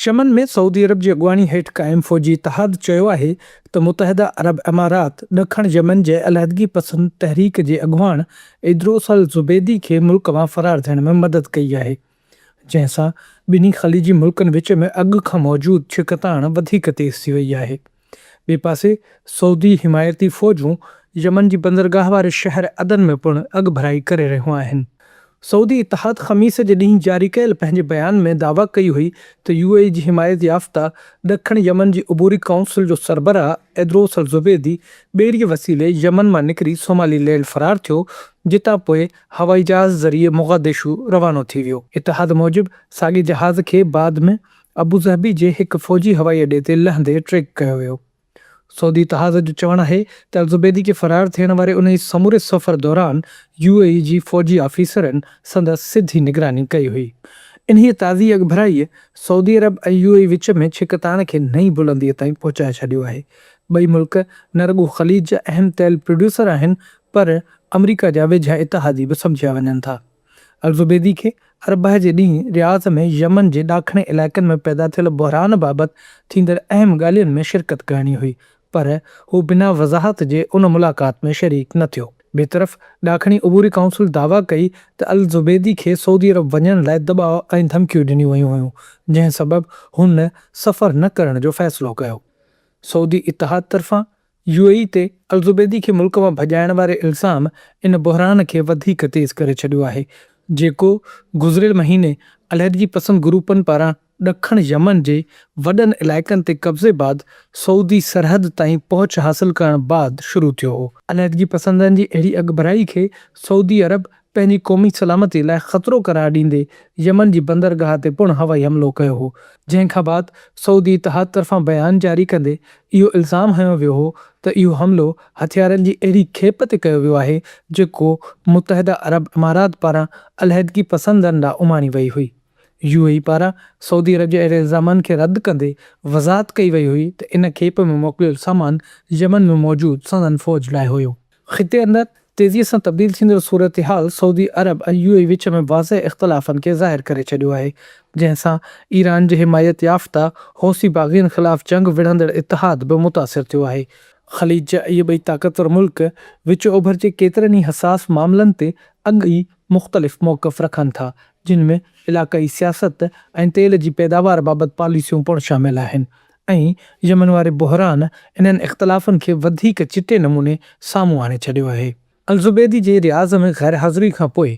Yemen ۾ Saudi عرب جي اڳواڻي هيٺ قائم فوجي اتحاد چيو آهي ته متحده عرب امارات ڏکڻ يمن جي علحدگي پسند تحريڪ جي اڳواڻ عيدروس الزبيدي کي ملڪ مان فرار ٿيڻ ۾ مدد ڪئي آهي، جنهن سان ٻنهي خليجي ملڪن وچ ۾ اڳ کان موجود ڇڪتاڻ وڌيڪ تيز ٿي وئي آهي. ٻئي پاسي سعودي حمايتي فوجون يمن جي بندرگاهه واري شهر عدن ۾ پڻ اڳڀرائي ڪري رهيون آهن. سعودي اتحاد خميس جي ڏينهن جاري ڪيل پنهنجي بيان ۾ دعويٰ ڪئي هئي ته يو اي اي جي حمايت يافته ڏکڻ يمن جي عبوري ڪائونسل جو سربراهه عيدروس الزبيدي ٻيڙيء وسيلي يمن مان نڪري سومالي لينڊ فرار ٿيو جتان پوء هوائي جهاز ذريعي موغاديشو روانو ٿي ويو. اتحاد موجب ساڳئي جهاز کي بعد ۾ ابوظهبي جي هڪ فوجي هوائي اڏي تي لهندي ٽريڪ ڪيو ويو. سعودي اتحاد جو چوڻ آهي ته الزبيدي کي فرار ٿيڻ واري انهي سموري سفر دوران يو اي اي جي فوجي آفيسرن سندس سڌي نگراني ڪئي هئي. انهيء تازي اڳڀرائيء سعودي عرب ۽ يو اي اي وچ ۾ ڇڪتاڻ کي نئين بلنديء تائين پهچائي ڇڏيو آهي. ٻئي ملڪ نه رڳو خليج جا اهم تيل پروڊيوسر آهن پر آمريڪا جا ويجها اتحادي به سمجهيا وڃن ٿا. الزبيدي کي اربع جي ڏينهن رياض ۾ يمن جي ڏاکڻي علائقن ۾ پيدا ٿيل بحران بابت ٿيندڙ اهم ڳالهين ۾ شرڪت ڪرڻي هئي پر هو بنا وضاحت جي ان ملاقات ۾ شريڪ نه ٿيو. ٻئي طرف ڏاکڻي عبوري ڪائونسل دعويٰ ڪئي ته الزبيدي کي سعودي عرب وڃڻ لاء دٻاء ۽ ڌمڪيون ڏنيون ويون هيون جنهن سبب هن سفر نه ڪرڻ جو فيصلو ڪيو. سعودي اتحاد طرفان يو اي اي تي الزبيدي کي ملڪ مان ڀڄائڻ واري الزام ان بحران کي وڌيڪ تيز ڪري ڇڏيو آهي، جيڪو گذريل مهيني عليحدگي پسند گروپن پاران ڏکڻ يمن جي وڏن علائقن تي قبضي بعد سعودي سرحد تائين پهچ حاصل ڪرڻ بعد شروع ٿيو هو. عليحدگي پسندن جي اهڙي اڳڀرائي کي سعودي عرب پنهنجي قومي سلامتي لاء خطرو قرار ڏيندي يمن جي بندرگاهه تي پڻ هوائي حملو ڪيو هو، جنهن کان بعد سعودي اتحاد طرفان بيان جاري ڪندي اهو الزام هنيو ويو هو ته اهو حملو هٿيارن جي اهڙي کيپ تي ڪيو ويو آهي جيڪو متحده عرب امارات پاران عليحدگي پسندن ڏانهن اماڻي وئي هئي. يو اي اي پاران سعودي عرب جي اهڙي الزامن کي رد ڪندي وضاحت ڪئي وئي هئي ته ان کيپ ۾ موڪليل سامان يمن ۾ موجود سندن فوج لاء هيو. خطي اندر تيزيء سان تبديل ٿيندڙ صورتحال سعودي عرب ۽ يو اي وچ ۾ واضح اختلافن کي ظاهر ڪري ڇڏيو آهي، جنهن سان ايران جي حمايت يافته حوثي باغين خلاف جنگ وڙهندڙ اتحاد به متاثر ٿيو آهي. خليج جا اهي ٻئي طاقتور ملڪ وچ اوڀر جي ڪيترن ئي حساس معاملن تي اڳ ئي مختلف موقف رکن ٿا، جن ۾ علاقائي سياست ۽ تيل جي پيداوار بابت پاليسيون پڻ شامل آهن ۽ يمن واري بحران انهن اختلافن کي وڌيڪ چٽي نموني سامهون آڻي ڇڏيو آهي. الزبيدي جي رياض ۾ غيرحاضري کان پوء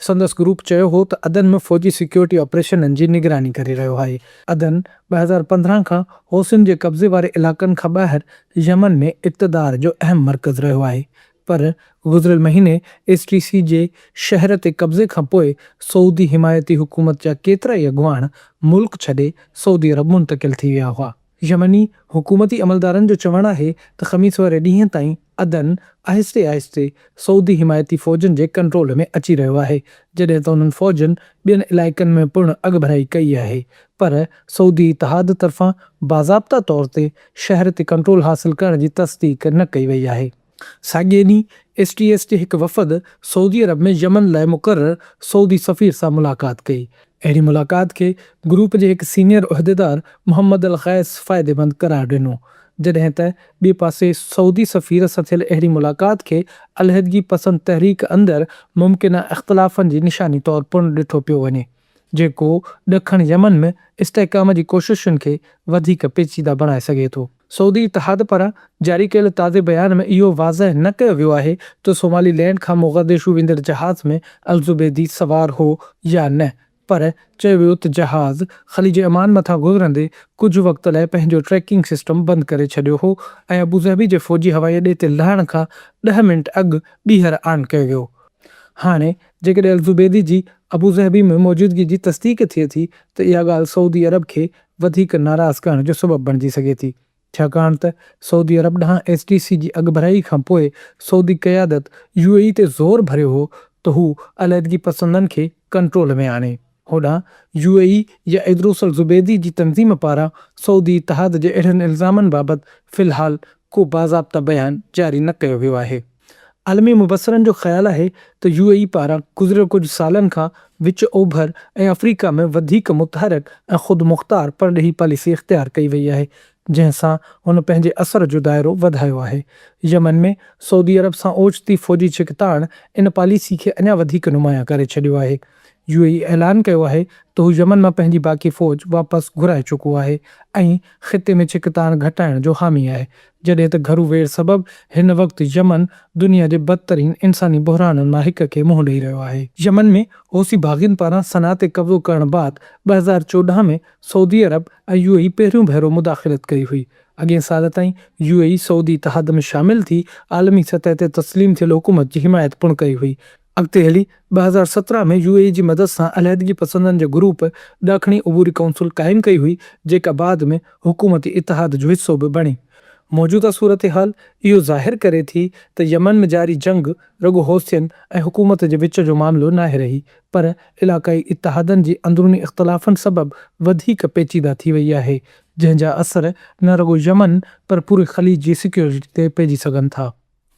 سندس گروپ چيو هو ته عدن ۾ فوجي سيڪيورٽي آپريشنن جي نگراني ڪري رهيو آهي. عدن 2015 کان حوثين جي قبضي واري علائقن کان ٻاهر يمن ۾ اقتدار جو اهم مرڪز رهيو آهي پر گذريل مهيني ايس ٽي سي جي شهر تي قبضي کان پوء سعودي حمايتي حڪومت جا ڪيترائي اڳواڻ ملڪ ڇڏي سعودي عرب منتقل ٿي ويا هئا. يمني حڪومتي عملدارن جو چوڻ آهي ته خميس واري ڏينهن تائين عدن آهستي آهستي سعودي حمايتي فوجن جي ڪنٽرول ۾ اچي رهيو آهي جڏهن ته انهن فوجن ٻين علائقن ۾ پڻ اڳڀرائي ڪئي آهي پر سعودي اتحاد طرفان باضابطا طور تي شهر تي ڪنٽرول حاصل ڪرڻ جي تصديق نه ڪئي وئي آهي. ساڳئي ڏينهن ايس ٽي ايس جي هڪ وفد سعودي عرب ۾ يمن لاء مقرر سعودي سفير سان ملاقات ڪئي. اهڙي ملاقات کي گروپ جي هڪ سينيئر عهديدار محمد الغيث فائديمند قرار ڏنو، جڏهن ته ٻئي پاسي سعودي سفير سان ٿيل اهڙي ملاقات کي عليحدگي پسند تحريڪ اندر ممڪنه اختلافن جي نشاني طور پڻ ڏٺو پيو وڃي. جيڪو ڏکڻ يمن ۾ استحڪام جي ڪوششن کي وڌيڪ پيچيده بڻائي سگهي ٿو. سعودي اتحاد پاران جاري ڪيل تازي بيان ۾ اهو واضح نه ڪيو ويو آهي ته سومالي لينڊ کان موغاديشو ويندڙ جهاز ۾ الزبيدي سوار هو يا نه پر چيو ويو ته جهاز خليج عمان مٿان گذرندي ڪجهه وقت لاء پنهنجو ٽريڪنگ سسٽم بند ڪري ڇڏيو هو ۽ ابوظهبي جي فوجي هوائي اڏي تي لهڻ کان ڏهه منٽ اڳ ٻيهر آن ڪيو ويو. هاڻي جيڪڏهن الزبيدي جي ابوظهبي ۾ موجودگي جي تصديق ٿئي ٿي ته اها ڳالهه سعودي عرب کي وڌيڪ ناراض ڪرڻ جو سبب بڻجي سگهي ٿي ڇاڪاڻ ته سعودي عرب ڏانهن ايس ٽي سي جي اڳڀرائي کان پوء سعودي قيادت يو اي اي تي زور ڀريو هو ته هو عليحدگي پسندن کي ڪنٽرول ۾ آڻي. هوڏانهن يو اي اي يا ادروس الزبيدي جي تنظيم پاران سعودي اتحاد جي اهڙن الزامن بابت في الحال ڪو باضابطه بيان جاري نه ڪيو ويو آهي. عالمي مبصرن جو خيال آهي ته يو اي اي پاران گذريل ڪجهه سالن کان وچ اوڀر ۽ آفريڪا ۾ وڌيڪ متحرڪ ۽ خودمختار پرڏيهي پاليسي اختيار ڪئي وئي آهي، جنهن سان هن پنهنجي اثر جو دائرو وڌايو آهي. يمن ۾ سعودي عرب سان اوچتي فوجي ڇڪتاڻ ان پاليسي کي اڃا وڌيڪ نمايان ڪري ڇڏيو آهي. يو اي اي اعلان ڪيو آهي ته هو يمن مان پنهنجي باقي فوج واپس گهرائي چڪو آهي ۽ خطي ۾ ڇڪتاڻ گهٽائڻ جو حامي آهي، جڏهن ته گهرو ويڙهه سبب هن وقت يمن دنيا جي بدترين انساني بحرانن مان هڪ کي منهن ڏئي رهيو آهي. يمن ۾ حوثي باغين پاران صنعا تي قبضو ڪرڻ بعد 2014 ۾ سعودي عرب ۽ يو اي اي پهريون ڀيرو مداخلت ڪئي هئي. اڳئين سال تائين يو اي اي سعودي اتحاد ۾ شامل ٿي عالمي سطح تي تسليم ٿيل حڪومت جي حمايت پڻ ڪئي هئي. اڳتي هلي 2017 ۾ يو اي اي جي مدد سان عليحدگي پسندن جي گروپ ڏاکڻي عبوري ڪائونسل قائم ڪئي هئي جيڪا بعد ۾ حڪومتي اتحاد جو حصو به بڻي. موجوده صورتحال اهو ظاهر ڪري ٿي ته يمن ۾ جاري جنگ رڳو حوثين ۽ حڪومت جي وچ جو معاملو ناهي رهي پر علاقائي اتحادن جي اندروني اختلافن سبب وڌيڪ پيچيده ٿي وئي آهي جنهن جا اثر نه رڳو يمن پر پوري خليج جي سيڪيورٽي تي پئجي سگهن ٿا.